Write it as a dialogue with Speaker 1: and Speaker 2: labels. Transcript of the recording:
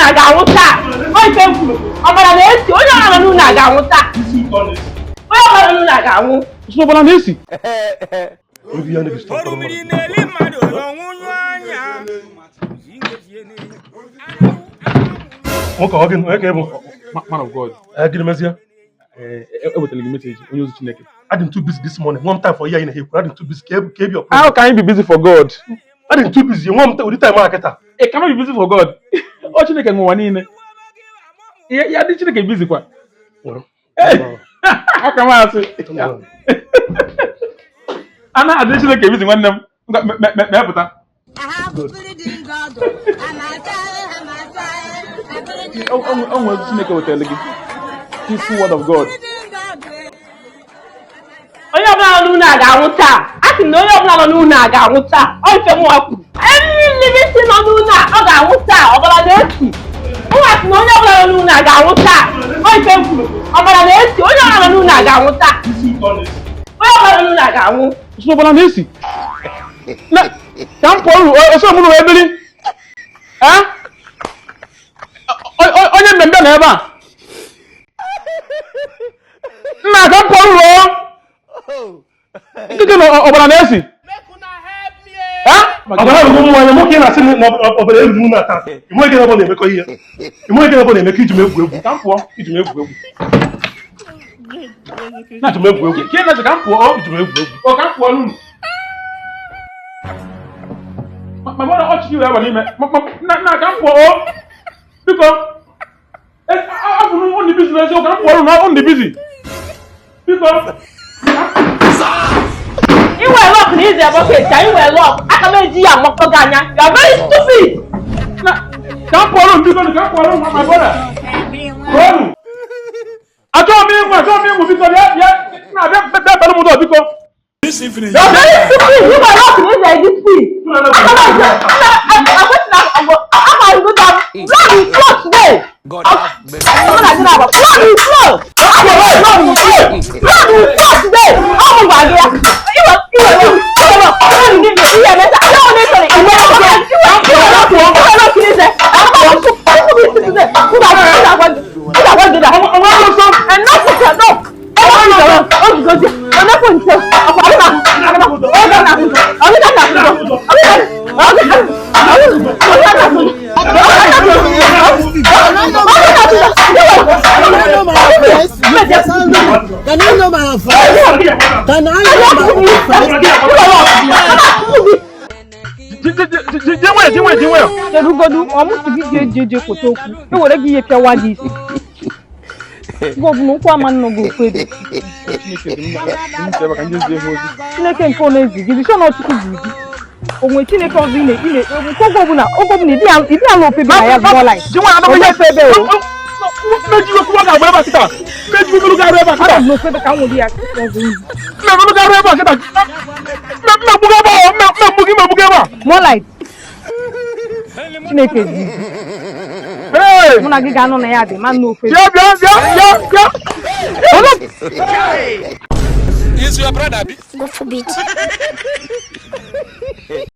Speaker 1: a ga-anwụ taa. Ọ ife m kwuru, ọbara na-esi. Onye ọbụla nọ n'ụlọ a ga-anwụ taa. Onye ọbụla nọ n'ụlọ a ga-anwụ.
Speaker 2: Sị ọbara na-esi.
Speaker 3: Orumiri na-eli mmadụ ọnwụnyụ anya.
Speaker 4: Nwoke, ọ gịnị? Onye ka ị bụ?
Speaker 2: Man of God.
Speaker 4: Ee, gịnị mezie?
Speaker 2: Ewetara gị message onye ozi Chineke.
Speaker 4: Adị m too busy this morning. Nwa m time for ihe anyị na-ekwu. Adị m too busy ka ebi ọkụ.
Speaker 2: How can you be busy for God?
Speaker 4: Adị m too busy. Nwa m ụdị time a kịta.
Speaker 2: Ị cannot be busy for God. Ọ Chineke nwe ụwa niile. Ya dị Chineke busy kwa. Aka m asị. A na-adị Chineke busy, nwanne m. Mepụta. O nwere Chineke wetara gị. Peaceful word of God.
Speaker 1: Onye ọbụla nọ n'ụlọ a ga-anwụ taa. A sị m na onye ọbụla nọ n'ụlọ a ga-anwụ taa. Ọ ife mụnwa kwuru. Every living thing nọ n'ụlọ a, ọ ga-anwụ taa. Ọbara na-esi. Mụnwa sị na onye ọbụla nọ n'ụlọ a ga-anwụ taa. Ọ ife m kwuru, ọbara na-esi. Onye ọbụla nọ n'ụlọ a ga-anwụ taa. Onye ọbụla nọ n'ụlọ a ga-anwụ.
Speaker 2: Sị ọbara na-esi. Ka m pụọ oso mụ na wee biri. Onye mmemme nọ ebe a. Nna, ka m pụọ ụlọ. Nkịtị na ọbara na-esi.
Speaker 4: Ọbara ruru mmanya. Nwoke, na-asị na ọbara eruru na taa. Ị nweghị ebe ọ na-emekọ ihe. Ị nweghị ebe ọ na-emekọ. Iji m egwu egwu.
Speaker 2: Ka m pụọ.
Speaker 4: Iji m egwu egwu. Iji m egwu egwu.
Speaker 2: Ka ị na-asị ka m pụọ.
Speaker 4: Iji m egwu egwu.
Speaker 2: Ọ ka m pụọ n'ụlọ. Ma mụ na ọchịchị wee aba n'ime. Nna, ka m pụọ o. Biko. Afụ m ụnụ busy n'eziokwu, ka m pụọ n'ụlọ, ụnụ busy. Biko.
Speaker 1: I nwere luck na ize bucket. Anyị nwere luck. Aka m eji ya amakọ gị anya. You are very stupid.
Speaker 2: Na ka m pụọ n'ụlọ, biko, ka m pụọ n'ụlọ, my brother. Pụọ. Achọghị m ịnwụ, achọghị m ịnwụ, biko, bịa, bịa, nna, bịa, bịa, bịa, bịa m ụdọ, biko.
Speaker 1: You are very stupid. I nwere luck na ize this thing. Aka m eji aka m go down. Blood will flow today.
Speaker 3: God have mercy.
Speaker 1: Blood will flow. Blood will flow. Blood will flow today. Ọ mụ gwa gị ya. Iwe iwe iwe iwe ihe emeta. Ihe ọ na-esere iwe iwe iwe iwe luck na ize. Aka m gwa gị na. Enough is enough. Ozugozi, onye nche, ọkwa gị na oge na ọgịga na ọgịga ọgịga na
Speaker 5: Can I know my offense? Can I know my offense?
Speaker 2: Ji nwayọ, ji nwayọ, ji nwayọ.
Speaker 6: Cherugodu, ọmụsị gị ga-eji eje kweta okwu ewere gị ihe pịawa gị isi. Oge ọbụla ụkwụ ama nnọ gị okwu ebe.
Speaker 2: Chineke dị mma. M si ebe ka ndị zie ha ozi.
Speaker 6: Chineke nke ọ na-ezi gị bishọ na Chukwu zi gị onwe Chineke ọzọ ị na ị na nke oge ọbụla ịdị ala ofe bi na ya zụọ light.
Speaker 2: Ji nwayọ,
Speaker 6: onye ofe ebe o.
Speaker 2: Mmeji okwu ọ ga-agba ebe a kịta. Mmeji okwu ga-arụ ebe a kịta.
Speaker 6: Anọ m n'ofe ebe ka m nwere ya ọzọ izu.
Speaker 2: Mmemme ga-arụ ebe a kịta. Mmegbu gị ebe a, mmegbu gị, mmegbu gị ebe a.
Speaker 6: More light. Chineke zi gị.
Speaker 2: Hey!
Speaker 6: Mụ na gị ga-anọ na ya dị ma n'ofe.
Speaker 2: Bịa, bịa, bịa, bịa, bịa.
Speaker 3: Is your brother?
Speaker 7: God forbid.